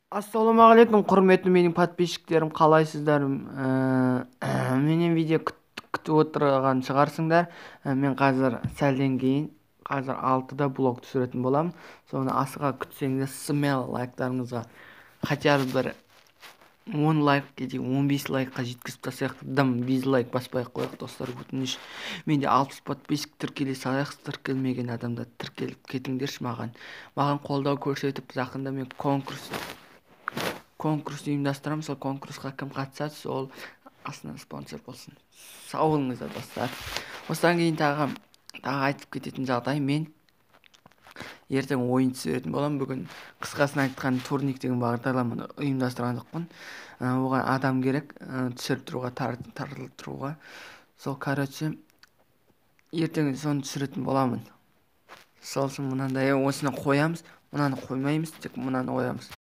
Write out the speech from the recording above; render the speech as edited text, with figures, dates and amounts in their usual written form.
Ассалаумағалейкум, құрметті менің подписчиктерім, қалайсыздар? Менен видео күтіп отырған шығарсыңдар. Мен қазір сәлден кейін, қазір 6-да блог түсіретін боламын. Соны асыға күтсеңдер, смело лайктарыңызға хотя бы бір 10 лайк или 15 лайкқа жеткізіп тастайық. Дым дизлайк баспай ақ қояйық, достар, өтініш. Менде 60 подписчик, тіркеле салайық. Тіркелмеген адамдар, тіркеліп кетіңдерші маған қолдау көрсетіп. Жақында мен конкурс ұйымдастырамын. Сол конкурсқа кім қатысады, сол астына спонсор болсын. Сау болыңыздар, достар. Осыдан кейін тағы айтып кететін жағдай: мен ертең ойын түсіретін боламын. Бүгін, қысқасын айтқан, турник деген бағдарламаны ұйымдастырған жоқпын. Оған адам керек, түсіріп тұруға, тартылып тұруға. Сол, короче, ертең соны түсіретін боламын. Сол үшін мынандай осыны қоямыз, мынаны қоймаймыз, тек мынаны қоямыз.